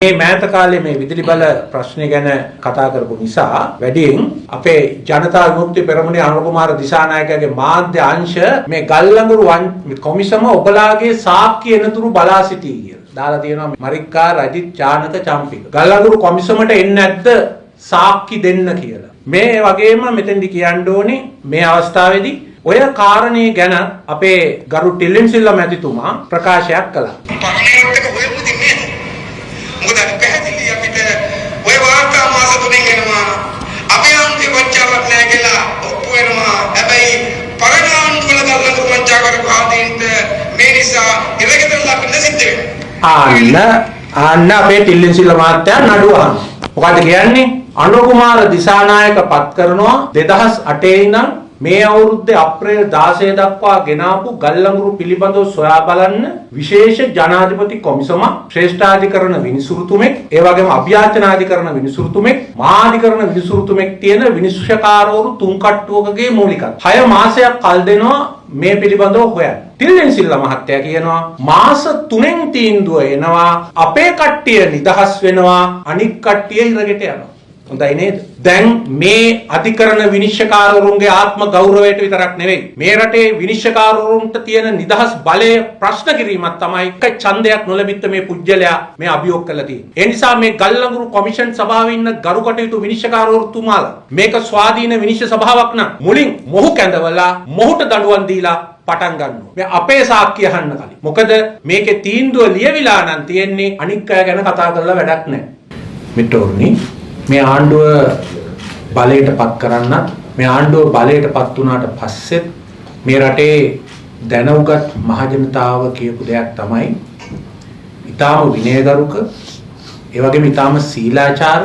මේ මෑත කාලේ මේ විදුලි බල ප්‍රශ්නය ගැන කතා කරපු නිසා වැඩියෙන් අපේ ජනතා විමුක්ති පෙරමුණේ අනුර කුමාර දිසානායකගේ මාධ්‍ය අංශ මේ ගල්ලඟුරු කොමිසම ඔබලාගේ සාක්කි එනතුරු බලා සිටී කියලා දාලා තියෙනවා. මරික්කා රජිත් චානක චම්පික ගල්ලඟුරු කොමිසමට එන්නේ නැද්ද සාක්කි දෙන්න කියලා. මේ වගේම මෙතෙන්දි කියන්න ඕනේ මේ අවස්ථාවේදී ඔය කාරණේ ගැන අපේ ගරු ටිල්ලින් සිල්වා මැතිතුමා ප්‍රකාශයක් කළා. මොකද අපි පැහැදිලි අපිට ඔය වාර්තා මාස තුනෙන් එනවා. අපේ ආණ්ඩුවේ වංචාවක් නෑ කියලා ඔප්පු වෙනවා. හැබැයි පරණ ආණ්ඩුවල ගල්ලඟුරු වංචා කරපු ආදීන්ට මේ නිසා ඉරගෙදර ලකින්න සිද්ධ වෙනවා. ආන්න අපේ ටිල්ලින් සිල්වා මහත්තයා නඩුව අහනවා. මොකද්ද කියන්නේ? අනුර කුමාර දිසානායක පත් කරනවා 2008 ඉඳන් මේ අවුරුද්දේ අප්‍රේල් 16 දක්වා ගෙනාපු ගල්ලඟුරු පිළිබඳව සොයා බලන්න විශේෂ ජනාධිපති කොමිසමක්, ශ්‍රේෂ්ඨාධිකරණ විනිසුරුතුමෙක්, ඒ වගේම අභියාචනාධිකරණ විනිසුරුතුමෙක්, මහාධිකරණ විනිසුරුතුමෙක් තියෙන විනිශ්චයකාරවරු තුන් කට්ටුවකගේ මූලිකත්වය. 6 මාසයක් කල් දෙනවා මේ පිළිබඳව හොයන්න. ටිල්ලින් සිල්වා මහත්තයා කියනවා මාස 3න් තීන්දුව එනවා, අපේ කට්ටිය නිදහස් වෙනවා, අනික් කට්ටිය ඉරගෙට යනවා. හොඳයි නේද? දැන් මේ අධිකරණ විනිශ්චයකාරවරුන්ගේ ආත්ම ගෞරවයට විතරක් නෙවෙයි, මේ රටේ විනිශ්චයකාරවරුන්ට තියෙන නිදහස් බලය ප්‍රශ්න කිරීමක් තමයි එක ඡන්දයක් නොලැබිච්ච මේ පුජ්‍යලයා මේ අභියෝග කළා තියෙන්නේ. ඒ නිසා මේ ගල්ලඟුරු කොමිෂන් සභාවේ ඉන්න ගරු කටයුතු විනිශ්චයකාරවරුතුමාලා මේක ස්වාධීන විනිශ්චය සභාවක් නම් මුලින් මොහු කැඳවලා මොහුට දඬුවම් දීලා පටන් ගන්නවා. මේ අපේ සාක්කිය අහන්න කලින්. මොකද මේකේ තීන්දුව ලියවිලා නම් තියෙන්නේ අනික් අය ගැන කතා කරලා වැඩක් නැහැ. මිත්‍රෝනි, මේ ආණ්ඩුව බලයට පත් කරන්නත්, මේ ආණ්ඩුව බලයට පත් වුණාට පස්සෙත් මේ රටේ දැනුගත් මහජනතාව කියපු දෙයක් තමයි ඊටාම විනයගරුක, ඒ වගේම ඊටාම සීලාචාර,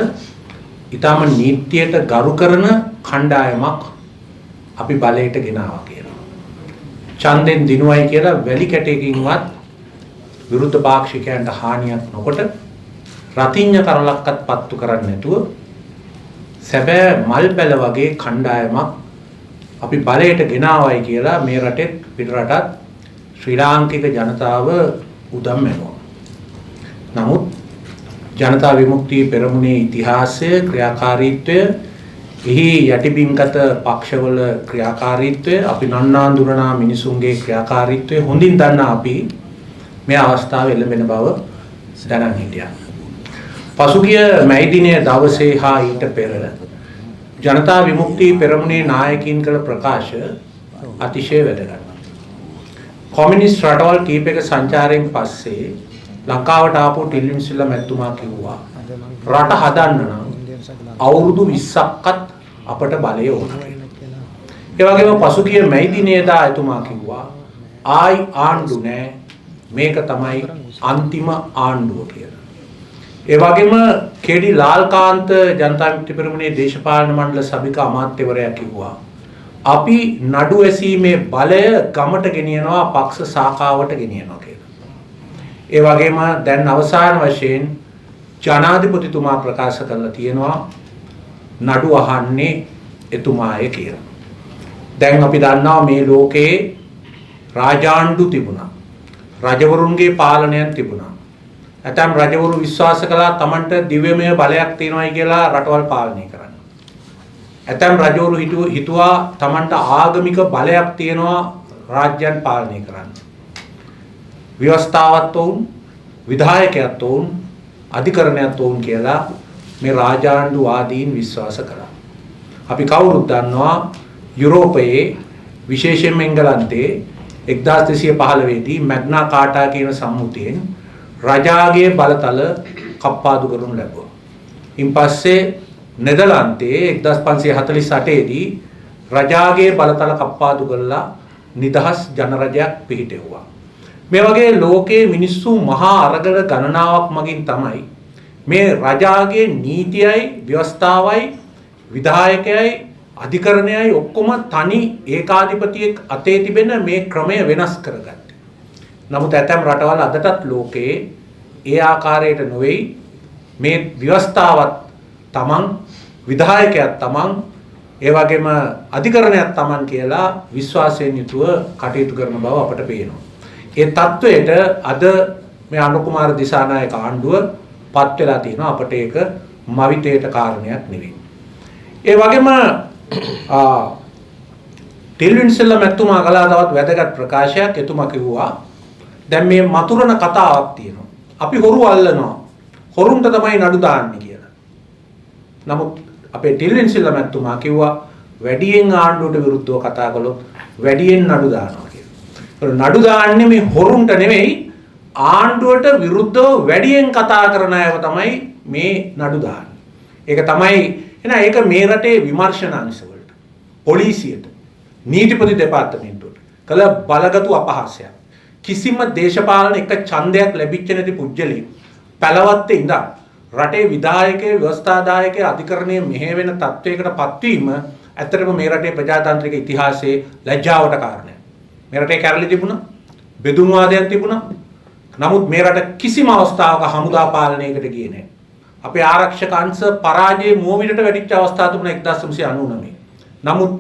ඊටාම නීතියට ගරු කරන කණ්ඩායමක් අපි බලයට ගෙනාවා කියලා. ඡන්දෙන් දිනුවයි කියලා වැලි කැටයකින්වත් විරුද්ධ පාක්ෂිකයන්ට හානියක් නොකොට රතිඤ්ඤ කරලක්වත් පත්තු කරන්නේ නැතුව සැබෑ මල් පැල වගේ කණ්ඩායමක් අපි බලයට ගෙනාවයි කියලා මේ රටෙත් පිට රටත් ශ්‍රී ලාංකික ජනතාව උදම් වෙනවා. නමුත් ජනතා විමුක්ති පෙරමුණේ ඉතිහාසය, ක්‍රියාකාරීත්වය, එහි යටිබිම්ගත පක්ෂවල ක්‍රියාකාරීත්වය, අපි නන්නාඳුනනා මිනිසුන්ගේ ක්‍රියාකාරීත්වය හොඳින් දන්නා අපි මේ අවස්ථාව එළඹෙන බව දැනන් හිටියා. පසුගිය මැයි දිනය දවසේ හා ඊට පෙර ජනතා විමුක්ති පෙරමුණේ නායකයින් කළ ප්‍රකාශ අතිශය වැදගත්. කොමියුනිස්ට් රටවල් කීපයක සංචාරයෙන් පස්සේ ලංකාවට ආපු ටිල්ලින් සිල්වා මැතිතුමා කිව්වා රට හදන්න නම් අවුරුදු 20ක්වත් අපට බලය ඕන කියලා. ඒ වගේම පසුගිය මැයි දිනේදා එතුමා කිව්වා ආයි ආණ්ඩු නෑ, මේක තමයි අන්තිම ආණ්ඩුව කියලා. ඒ වගේම කේඩි ලාල්කාන්ත ජනතා විමුක්ති පෙරමුණේ දේශපාලන මණ්ඩල සභික අමාත්‍යවරයා කිව්වා අපි නඩු ඇසීමේ බලය ගමට ගෙනියනවා, පක්ෂ ශාඛාවට ගෙනියනවා කියලා. ඒ වගේම දැන් අවසාන වශයෙන් ජනාධිපතිතුමා ප්‍රකාශ කරලා තියෙනවා නඩු අහන්නේ එතුමාය කියලා. දැන් අපි දන්නවා මේ ලෝකේ රාජාණ්ඩු තිබුණා, රජවරුන්ගේ පාලනයක් තිබුණා. ඇතැම් රජවරු විශ්වාස කළා තමන්ට දිව්‍යමය බලයක් තියෙනවායි කියලා රටවල් පාලනය කරන්න. ඇතැම් රජවරු හිතුවා තමන්ට ආගමික බලයක් තියෙනවා රාජ්‍යයන් පාලනය කරන්න. ව්‍යවස්ථාවත් ඔවුන්, විධායකයත් ඔවුන්, අධිකරණයත් ඔවුන් කියලා මේ රාජාණ්ඩුවාදීන් විශ්වාස කළා. අපි කවුරුත් දන්නවා යුරෝපයේ විශේෂයෙන්ම එංගලන්තයේ 1215 දී මැග්නා කාටා කියන සම්මුතියෙන් රජාගේ බලතල කප්පාදු කරනු ලැබුවා. ඉන් පස්සේ නෙදර්ලන්තයේ 1548 දී රජාගේ බලතල කප්පාදු කරලා නිදහස් ජනරජයක් පිහිටෙව්වා. මේ වගේ ලෝකයේ මිනිස්සු මහා අරගල ගණනාවක් මගින් තමයි මේ රජාගේ නීතියයි ව්‍යවස්ථාවයි විධායකයයි අධිකරණයයි ඔක්කොම තනි ඒකාධිපතියෙක් අතේ තිබෙන මේ ක්‍රමය වෙනස් කරගත්තේ. නමුත් ඇතැම් රටවල් අදටත් ලෝකයේ ඒ ආකාරයට නොවේයි මේ ව්‍යවස්ථාවත් තමන්, විධායකයක් තමන්, ඒ වගේම අධිකරණයක් තමන් කියලා විශ්වාසයෙන් යුතුව කටයුතු කරන බව අපට පේනවා. ඒ තත්වයට අද මේ අනුර කුමාර දිසානායක ආණ්ඩුව පත් වෙලා තියෙනවා. අපට ඒක මවිතයට කාරණයක් නෙවෙයි. ඒ වගේම ටිල්වින් සිල්වා මැතිතුමා කළා තවත් වැදගත් ප්‍රකාශයක්. එතුමා කිව්වා දැන් මේ මතුරන කතාවක් තියෙනවා. අපි හොරු අල්ලනවා. හොරුන්ට තමයි නඩු දාන්නේ කියලා. නමුත් අපේ ටිල්වින් සිල්වා මැතිතුමා කිව්වා වැඩියෙන් ආණ්ඩුවට විරුද්ධව කතා කළොත් වැඩියෙන් නඩු දානවා කියලා. නඩු දාන්නේ මේ හොරුන්ට නෙවෙයි, ආණ්ඩුවට විරුද්ධව වැඩියෙන් කතා කරන අයව තමයි මේ නඩු දාන්නේ. ඒක තමයි එන ඒක මේ රටේ විමර්ශන අංශ වලට, පොලිසියට, නීතිපති දෙපාර්තමේන්තුවට කළ බලගතු අපහාසයක්. කිසිම දේශපාලන එක ඡන්දයක් ලැබිච්ච නැති පුජ්‍යලෙක් පැලවත්තේ ඉඳන් රටේ විධායකයේ ව්‍යවස්ථාදායකයේ අධිකරණයේ මෙහෙ වෙන තත්වයකට පත්වීම ඇත්තටම මේ රටේ ප්‍රජාතාන්ත්‍රික ඉතිහාසයේ ලැජ්ජාවට කාරණයක්. මේ රටේ කැරලි තිබුණා, බෙදුම් වාදයක් තිබුණා. නමුත් මේ රට කිසිම අවස්ථාවක හමුදා පාලනයකට ගියේ නෑ. අපේ ආරක්ෂක අංශ පරාජයේ මුව විටට වැටිච්ච අවස්ථා තිබුණා 1999. නමුත්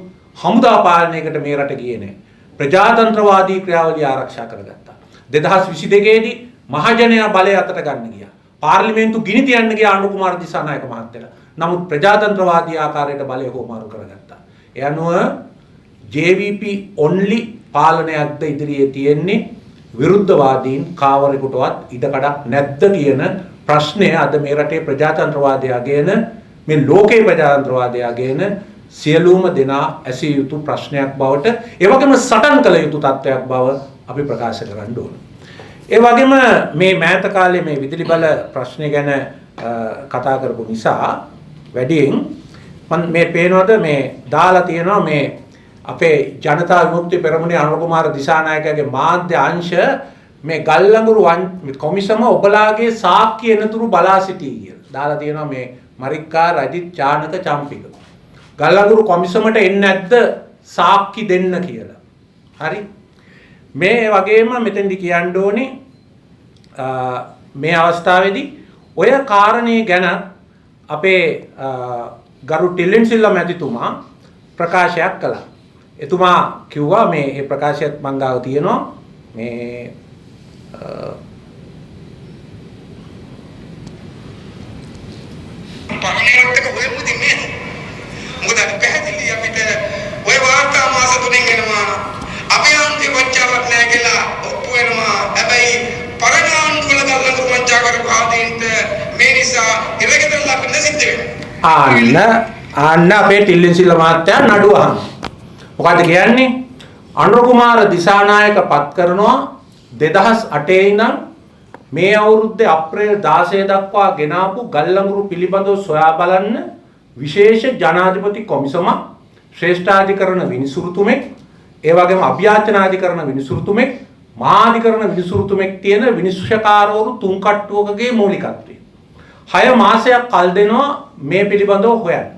හමුදා පාලනයකට මේ රට ගියේ නෑ. ප්‍රජාතන්ත්‍රවාදී ක්‍රියාවලිය ආරක්ෂා කරගත්තා. 2022 දී මහජනයා බලය අතට ගන්න ගියා. පාර්ලිමේන්තු ගිනි තියන්න ගියා අනුර කුමාර දිසානායක මහත්තයලා. නමුත් ප්‍රජාතන්ත්‍රවාදී ආකාරයට බලය හෝමාරු කරගත්තා. ඒ අනුව JVP only පාලනයක්ද ඉදිරියේ තියෙන්නේ, විරුද්ධවාදීන් කාවරෙකුටවත් ඉඩකඩක් නැද්ද කියන ප්‍රශ්නය අද මේ රටේ ප්‍රජාතන්ත්‍රවාදයා ගැන, මේ ලෝකේ ප්‍රජාතන්ත්‍රවාදයා ගැන සියලුම දෙනා ඇසිය යුතු ප්‍රශ්නයක් බවට, ඒ වගේම සටන් කළ යුතු තත්ත්වයක් බව අපි ප්‍රකාශ කරන්න ඕන. ඒ වගේම මේ මෑත කාලේ මේ විදුලි බල ප්‍රශ්නය ගැන කතා කරපු නිසා වැඩියෙන් මම මේ පේනවද මේ දාලා තියෙනවා මේ අපේ ජනතා විමුක්ති පෙරමුණේ අනුර කුමාර දිසානායකගේ මාධ්‍ය අංශ මේ ගල්ලඟුරු කොමිසම ඔබලාගේ සාක්ෂි එනතුරු බලා සිටී කියලා දාලා තියෙනවා. මේ මරික්කා රජිත් චානක චම්පික ගල්ලඟුරු කොමිසමට එන්නේ නැද්ද සාක්ෂි දෙන්න කියලා. හරි. මේ වගේම මෙතෙන්දි කියන්න ඕනේ මේ අවස්ථාවේදී ඔය කාරණේ ගැන අපේ ගරු ටිල්ලින් සිල්වා මැතිතුමා ප්‍රකාශයක් කළා. එතුමා කිව්වා මේ ඒ ප්‍රකාශයත් මං ගාව තියෙනවා. මේ පරණේවත් එක හොයමු ඉතින් නේද? මොකද අපි පැහැදිලි අපිට ඔය වාර්තා මාස තුනෙන් එනවා. අපේ ආණ්ඩුවේ වංචාවක් නෑ කියලා ඔප්පු වෙනවා. හැබැයි පරණ ආණ්ඩුවල ගල්ලඟුරු වංචා කරපු ආදීන්ට මේ නිසා ඉරගෙදර ලබන්න සිද්ධ වෙනවා. ආන්න අපේ ටිල්ලින් සිල්වා මහත්තයා නඩුව අහනවා. මොකද්ද කියන්නේ? අනුර කුමාර දිසානායක පත් කරනවා 2008 ඉඳන් මේ අවුරුද්දේ අප්‍රේල් 16 දක්වා ගෙනාපු ගල්ලඟුරු පිළිබඳව සොයා බලන්න විශේෂ ජනාධිපති කොමිසමක්, ශ්‍රේෂ්ඨාධිකරණ විනිසුරුතුමෙක්, ඒ වගේම අභ්‍යාචනාධිකරණ විනිසුරුතුමෙක්, මහාධිකරණ විනිසුරුතුමෙක් තියෙන විනිශ්චයකාරවරු තුන් කට්ටුවකගේ මූලිකත්වය. 6 මාසයක් කල් දෙනවා මේ පිළිබඳව හොයන්න.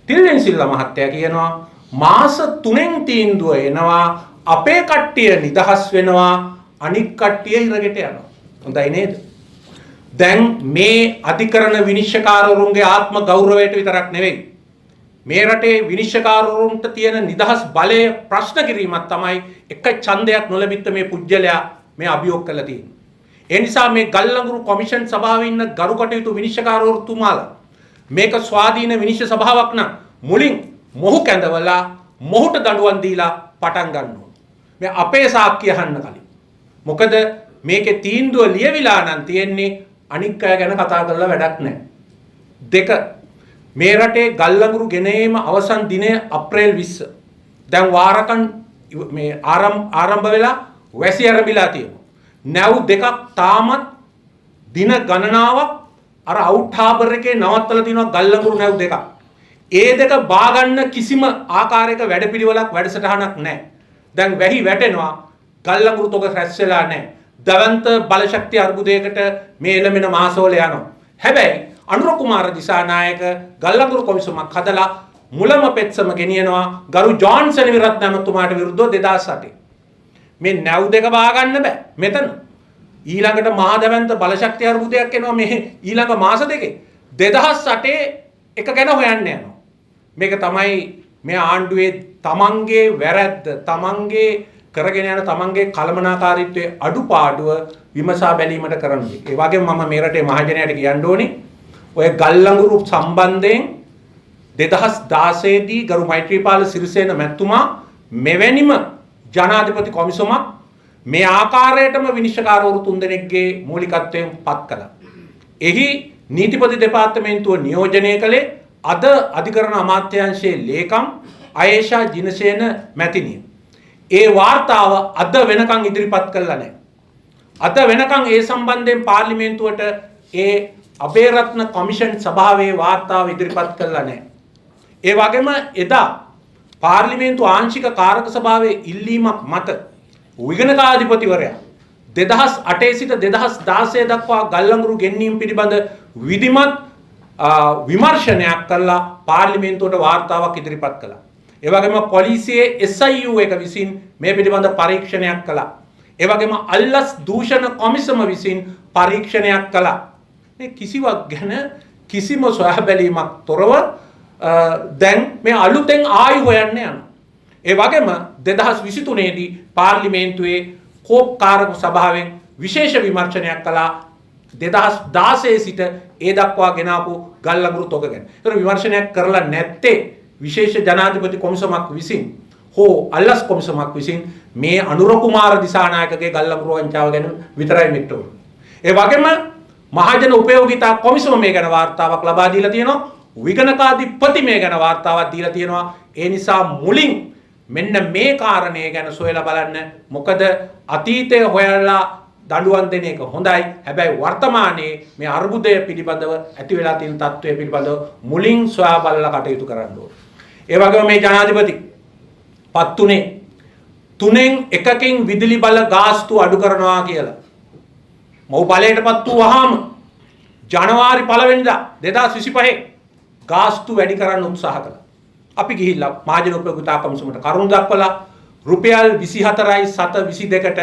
ටිල්ලින් සිල්වා මහත්තයා කියනවා මාස 3න් තීන්දුව එනවා, අපේ කට්ටිය නිදහස් වෙනවා, අනික් කට්ටිය හිරගෙට යනවා. හොඳයි නේද? දැන් මේ අධිකරණ විනිශ්චයකාරවරුන්ගේ ආත්ම ගෞරවයට විතරක් නෙවෙයි, මේ රටේ විනිශ්චයකාරවරුන්ට තියෙන නිදහස් බලය ප්‍රශ්න කිරීමක් තමයි එක ඡන්දයක් නොලැබිච්ච මේ පුජ්‍යලයා මේ අභියෝග කළා තියෙන්නේ. ඒ නිසා මේ ගල්ලඟුරු කොමිෂන් සභාවේ ඉන්න ගරු කටයුතු විනිශ්චයකාරවරුතුමාලා මේක ස්වාධීන විනිශ්චය සභාවක් නම් මුලින් මොහු කැඳවලා මොහුට දඬුවම් දීලා පටන් ගන්න ඕන. මේ අපේ සාක්ෂි අහන්න කලින්. මොකද මේකේ තීන්දුව ලියවිලා නම් තියෙන්නේ අනික් අය ගැන කතා කරලා වැඩක් නැහැ. දෙක, මේ රටේ ගල්ලඟුරු ගෙන ඒම අවසන් දිනය අප්‍රේල් 20. දැන් වාරකන් මේ ආරම්භ වෙලා වැසි ආරම්භිලා තියෙනවා. නැව් දෙකක් තාමත් දින ගණනාවක් අර අවුට් හාබර් එකේ නවත්තලා තියෙනවා ගල්ලඟුරු නැව් දෙකක්. ඒ දෙක බා ගන්න කිසිම ආකාරයක වැඩපිළිවෙලක් වැඩසටහනක් නැහැ. දැන් වැහි වැටෙනවා, ගල්ලඟුරු තොග රැස් වෙලා නැහැ. දවන්ත බලශක්ති අර්බුදයකට මේ එළමෙන මාසවල යනවා. හැබැයි අනුර කුමාර දිසානායක ගල්ලඟුරු කොමිසමක් හදලා මුලම පෙත්සම ගෙනියනවා ගරු ජෝන් සෙනවිරත්න ඇමතුමාට විරුද්ධව 2008. මේ නැව් දෙක බා ගන්න බෑ මෙතන. ඊළඟට මහා දවන්ත බලශක්ති අර්බුදයක් එනවා මේ ඊළඟ මාස දෙකේ. 2008 එක ගැන හොයන්න යනවා. මේක තමයි මේ ආණ්ඩුවේ තමන්ගේ වැරැද්ද, තමන්ගේ කරගෙන යන තමන්ගේ කළමනාකාරීත්වයේ අඩුපාඩුව විමසා බැලීමට කරන දේ. ඒ වගේම මම මේ රටේ මහජනයාට කියන්න ඕනේ ඔය ගල්ලඟුරු සම්බන්ධයෙන් 2016 දී ගරු මෛත්‍රීපාල සිරිසේන මැතිතුමා මෙවැනිම ජනාධිපති කොමිසමක් මේ ආකාරයටම විනිශ්චයකාරවරු තුන්දෙනෙක්ගේ මූලිකත්වයෙන් පත් කළා. එහි නීතිපති දෙපාර්තමේන්තුව නියෝජනය කළේ අද අධිකරණ අමාත්‍යාංශයේ ලේකම් අයේෂා ජිනසේන මැතිණිය. ඒ වාර්තාව අද වෙනකන් ඉදිරිපත් කළා නැහැ. අද වෙනකන් ඒ සම්බන්ධයෙන් පාර්ලිමේන්තුවට ඒ අබේරත්න කොමිෂන් සභාවේ වාර්තාව ඉදිරිපත් කළා නැහැ. ඒ වගේම එදා පාර්ලිමේන්තු ආංශික කාරක සභාවේ ඉල්ලීමක් මත විගණකාධිපතිවරයා 2008 සිට 2016 දක්වා ගල්ලඟුරු ගෙන්වීම පිළිබඳ විධිමත් විමර්ශනයක් කළා, පාර්ලිමේන්තුවට වාර්තාවක් ඉදිරිපත් කළා. ඒ වගේම පොලිසියේ SIU එක විසින් මේ පිළිබඳ පරීක්ෂණයක් කළා. ඒ වගේම අල්ලස් දූෂණ කොමිසම විසින් පරීක්ෂණයක් කළා. මේ කිසිවක් ගැන කිසිම සොයා බැලීමක් තොරව දැන් මේ අලුතෙන් ආයි හොයන්න යනවා. ඒ වගේම 2023 දී පාර්ලිමේන්තුවේ කෝප් කාරක සභාවෙන් විශේෂ විමර්ශනයක් කළා 2016 සිට ඒ දක්වා ගෙනාපු ගල්ලඟුරු තොග ගැන. ඒතර විමර්ශනයක් කරලා නැත්තේ විශේෂ ජනාධිපති කොමිසමක් විසින් හෝ අල්ලස් කොමිසමක් විසින් මේ අනුර කුමාර දිසානායකගේ ගල්ලඟුරු වංචාව ගැන විතරයි මිත්‍රවරු. ඒ වගේම මහජන උපයෝගිතා කොමිසම මේ ගැන වාර්තාවක් ලබා දීලා තියෙනවා. විගණකාධිපති මේ ගැන වාර්තාවක් දීලා තියෙනවා. ඒ නිසා මුලින් මෙන්න මේ කාරණය ගැන සොයලා බලන්න. මොකද අතීතය හොයලා දඬුවම් දෙන එක හොඳයි. හැබැයි වර්තමානයේ මේ අර්බුදය පිළිබඳව ඇති වෙලා තියෙන තත්ත්වය පිළිබඳව මුලින් සොයා බලලා කටයුතු කරන්න ඕනේ. ඒ වගේම මේ ජනාධිපති පත්තුනේ 3න් 1කින් විදුලි බල ගාස්තු අඩු කරනවා කියලා. මොහු බලයටපත් වූ වහාම ජනවාරි 1 වෙනිදා 2025 ගාස්තු වැඩි කරන්න උත්සාහ කළා. අපි ගිහිල්ලා මහජන උපයෝගිතා කොමිසමට කරුණු දක්වලා රුපියල් 24.722ට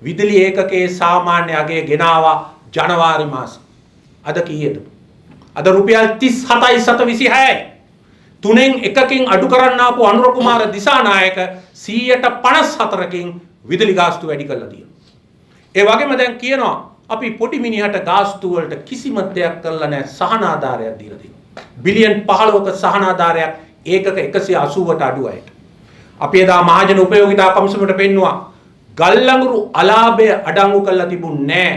විදුලි ඒකකයේ සාමාන්‍ය අගය ගෙනාවා ජනවාරි මාසේ. අද කීයද? අද රුපියල් 37.726යි. 3න් 1කින් අඩු කරන්න ආපු අනුර කුමාර දිසානායක 154කින් විදුලි ගාස්තු වැඩි කරලා තියෙනවා. ඒ වගේම දැන් කියනවා අපි පොඩි මිනිහට ගාස්තු වලට කිසිම දෙයක් කරලා නැහැ, සහන ආධාරයක් දීලා තියෙනවා. බිලියන් 15ක සහන ආධාරයක් ඒකක 180ට අඩු අයට. අපි එදා මහජන උපයෝගිතා කොමිසමට පෙන්නුවා ගල්ලඟුරු අලාභය අඩංගු කරලා තිබුණ නෑ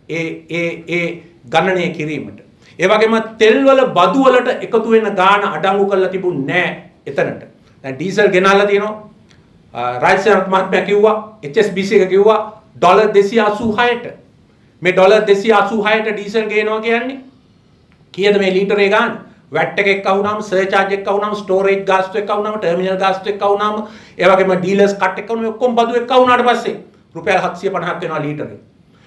ඒ ඒ ඒ ගණනය කිරීමට. ඒ වගේම තෙල් වල බදු වලට එකතු වෙන ගාණ අඩංගු කරලා තිබුණ නෑ එතනට. දැන් ඩීසල් ගෙනල්ලා තියෙනවා. රාජසේන මහත්මයා කිව්වා, HSBC එක කිව්වා ඩොලර් 286ට. මේ ඩොලර් 286ට ඩීසල් ගේනවා කියන්නේ කීයද මේ ලීටරේ ගාණ? වැට් එක එක්ක වුණාම, සර්චාර්ජ් එක්ක වුණාම, ස්ටෝරේජ් ගාස්තු එක්ක වුණාම, ටර්මිනල් ගාස්තු එක්ක වුණාම, ඒ වගේම ඩීලර්ස් කට් එක්ක වුණාම ඔක්කොම බදු එක්ක වුණාට පස්සේ රුපියල් 750ක් වෙනවා ලීටරේ.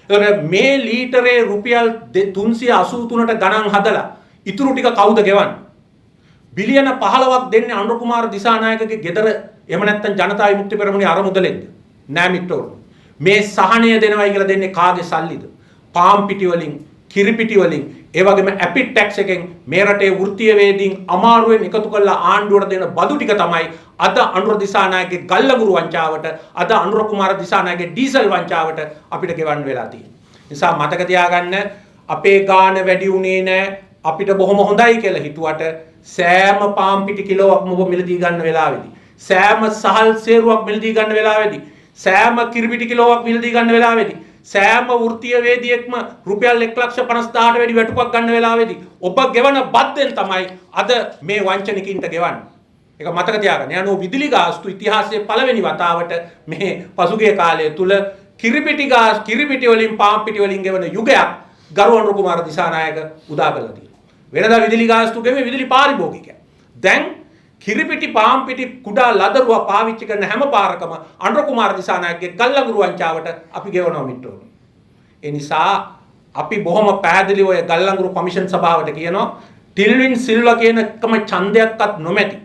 එතකොට මේ ලීටරේ රුපියල් 383ට ගණන් හදලා ඉතුරු ටික කවුද ගෙවන්නේ? බිලියන 15ක් දෙන්නේ අනුර කුමාර දිසානායකගේ ගෙදර, එහෙම නැත්නම් ජනතා විමුක්ති පෙරමුණේ අර මුදලෙන්ද? නෑ මිත්‍රවරුනි. මේ සහනය දෙනවයි කියලා දෙන්නේ කාගේ සල්ලිද? පාම් පිටි වලින්, කිරි පිටි වලින්, ඒ වගේම ඇපිට් ටැක්ස් එකෙන් මේ රටේ වෘත්තීය වේදීන් අමාරුවෙන් එකතු කරලා ආණ්ඩුවට දෙන බදු ටික තමයි අද අනුර දිසානායකගේ ගල්ලඟුරු වංචාවට, අද අනුර කුමාර දිසානායකගේ ඩීසල් වංචාවට අපිට ගෙවන්න වෙලා තියෙන්නේ. නිසා මතක තියාගන්න, අපේ ගාන වැඩි වුණේ නෑ, අපිට බොහොම හොඳයි කියලා හිතුවට සෑම පාම් පිටි කිලෝවක්ම ඔබ මිලදී ගන්න වෙලාවේදී, සෑම සහල් සේරුවක් මිලදී ගන්න වෙලාවේදී, සෑම කිරි පිටි කිලෝවක් මිලදී ගන්න වෙලාවේදී, සෑම වෘත්තීය වේදියෙක්ම රුපියල් 1,50,000ට වැඩි වැටුපක් ගන්න වෙලාවේදී ඔබ ගෙවන බද්දෙන් තමයි අද මේ වංචනිකින්ට ගෙවන්නේ. ඒක මතක තියාගන්න. යනෝ විදුලි ගාස්තු ඉතිහාසයේ පළවෙනි වතාවට මේ පසුගිය කාලය තුල කිරිපිටි ගාස් කිරිපිටි වලින් පාම් පිටි වලින් ගෙවන යුගයක් ගරු අනුර කුමාර දිසානායක උදා කරලා තියෙනවා. වෙනදා විදුලි ගාස්තු ගෙවුවේ විදුලි පාරිභෝගිකයා. දැන් කිරිපිටි පාම් පිටි කුඩා ලදරුවා පාවිච්චි කරන හැම පාරකම අනුර කුමාර දිසානායකගේ ගල්ලඟුරු වංචාවට අපි ගෙවනවා මිත්‍රවරුනි. ඒ නිසා අපි බොහොම පැහැදිලිව ඔය ගල්ලඟුරු කොමිෂන් සභාවට කියනවා, ටිල්වින් සිල්වා කියන එකම ඡන්දයක්වත් නොමැති,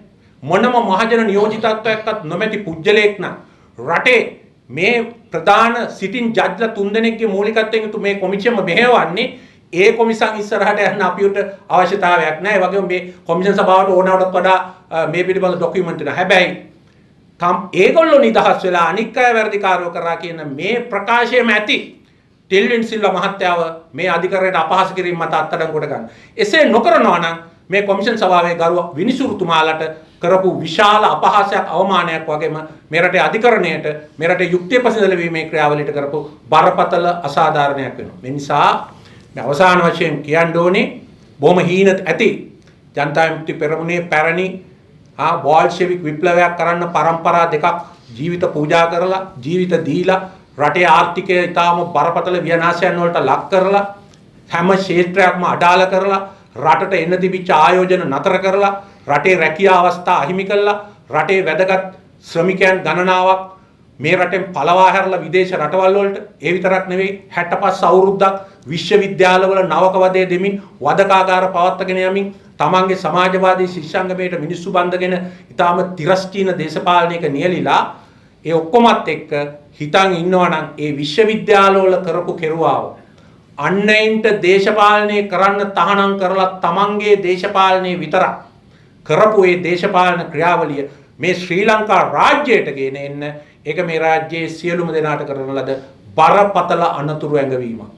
මොනම මහජන නියෝජිතත්වයක්වත් නොමැති පුජ්‍යලයෙක් නම් රටේ මේ ප්‍රධාන සිටින් ජජ්ලා තුන්දෙනෙක්ගේ මූලිකත්වයෙන් යුතු මේ කොමිෂන්ම මෙහෙයවන්නේ ඒ කොමිසම් ඉස්සරහට යන්න අපිට අවශ්‍යතාවයක් නැහැ. ඒ වගේම මේ කොමිෂන් සභාවට ඕනවටත් වඩා මේ පිළිබඳ ඩොකියුමන්ට් වෙනවා. හැබැයි ඒගොල්ලෝ නිදහස් වෙලා අනික් අය වැරදිකාරයෝ කරා කියන මේ ප්‍රකාශයම ඇති ටිල්වින් සිල්වා මහත්තයාව මේ අධිකරණයට අපහාස කිරීම මත අත්අඩංගුවට ගන්න. එසේ නොකරනවා නම් මේ කොමිෂන් සභාවේ ගරු විනිසුරුතුමාලට කරපු විශාල අපහාසයක් අවමානයක් වගේම මේ රටේ අධිකරණයට මේ රටේ යුක්තිය පසඳලවීමේ ක්‍රියාවලියට කරපු බරපතල අසාධාරණයක් වෙනවා. මේ නිසා මේ අවසාන වශයෙන් කියන්න ඕනේ බොහොම හීන ඇති ජනතා විමුක්ති පෙරමුණේ පැරණි බෝල්ෂෙවික් විප්ලවයක් කරන්න පරම්පරා දෙකක් ජීවිත පූජා කරලා ජීවිත දීලා රටේ ආර්ථිකය ඉතාම බරපතල විනාශයන් වලට ලක් කරලා හැම ක්ෂේත්‍රයක්ම අඩාල කරලා රටට එන්න තිබිච්ච ආයෝජන නතර කරලා රටේ රැකියා අවස්ථා අහිමි කරලා රටේ වැදගත් ශ්‍රමිකයන් ගණනාවක් මේ රටෙන් පළවා හැරලා විදේශ රටවල් වලට. ඒ විතරක් නෙවෙයි 65 අවුරුද්දක් විශ්වවිද්‍යාලවල නවක වදය දෙමින් වදකාගාර පවත්වාගෙන යමින් තමන්ගේ සමාජවාදී ශිෂ්‍යාංගමයට මිනිස්සු බඳගෙන ඉතාම තිරස්චීන දේශපාලනයක නියැලිලා ඒ ඔක්කොමත් එක්ක හිතන් ඉන්නවා නම් ඒ විශ්වවිද්‍යාලවල කරපු කෙරුවාව අන්නයින්ට දේශපාලනය කරන්න තහනම් කරලා තමන්ගේ දේශපාලනය විතරක් කරපු ඒ දේශපාලන ක්‍රියාවලිය මේ ශ්‍රී ලංකා රාජ්‍යයට ගෙන එන්න ඒක මේ රාජ්‍යයේ සියලුම දෙනාට කරන ලද බරපතල අනතුරු ඇඟවීමක්.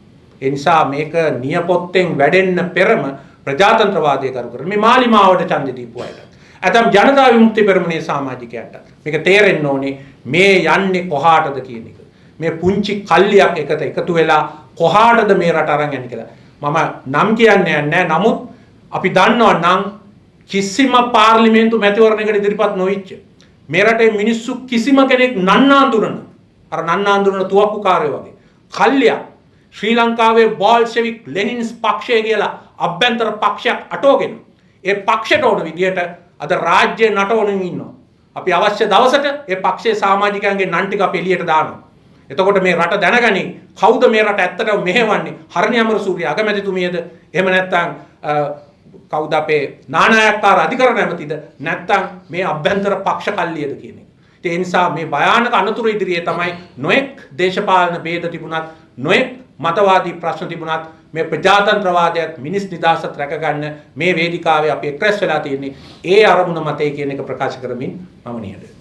ඒ නිසා මේක නියපොත්තෙන් වැඩෙන්න පෙරම ප්‍රජාතන්ත්‍රවාදය කරු කරන මේ මාලිමාවට ඡන්දෙ දීපු අයට ඇතම් ජනතා විමුක්ති පෙරමුණේ සමාජිකයන්ට මේක තේරෙන්න ඕනේ මේ යන්නේ කොහාටද කියන එක. මේ පුංචි කල්ලියක් එකට එකතු වෙලා කොහාටද මේ රට අරන් යන්නේ කියලා. මම නම් කියන්නේ නැහැ. නමුත් අපි දන්නවා නම් කිසිම පාර්ලිමේන්තු මැතිවරණයකට ඉදිරිපත් නොවිච්ච මේ රටේ මිනිස්සු කිසිම කෙනෙක් නන්නාඳුනන අර නන්නාඳුනන තුවක්කුකාරයෝ වගේ කල්ලියක් ශ්‍රී ලංකාවේ බෝල්ෂෙවික් ලෙනින්ස් පක්ෂය කියලා අභ්‍යන්තර පක්ෂයක් අටවගෙන ඒ පක්ෂයට ඕන විදියට අද රාජ්‍ය නටවමින් ඉන්නවා. අපි අවශ්‍ය දවසට ඒ පක්ෂයේ සමාජිකයන්ගේ නන් ටික අපි එළියට දානවා. එතකොට මේ රට දැනගනි කවුද මේ රට ඇත්තටම මෙහෙවන්නේ? හරිනි අමරසූරිය අගමැතිතුමියද? එහෙම නැත්නම් කවුද අපේ නානායක්කාර අධිකරණ ඇමතිද? නැත්නම් මේ අභ්‍යන්තර පක්ෂ කල්ලියද කියන එක. ඒ නිසා මේ භයානක අනතුරු ඉදිරියේ තමයි නොඑක් දේශපාලන ભેද තිබුණත් නොඑක් මතවාදී ප්‍රශ්න තිබුණත් මේ ප්‍රජාතන්ත්‍රවාදයත් මිනිස් නිදහසත් රැකගන්න මේ වේදිකාවේ අපි එක්රැස් වෙලා තියෙන්නේ ඒ අරමුණ මතේ කියන එක ප්‍රකාශ කරමින් මම නිහඬ.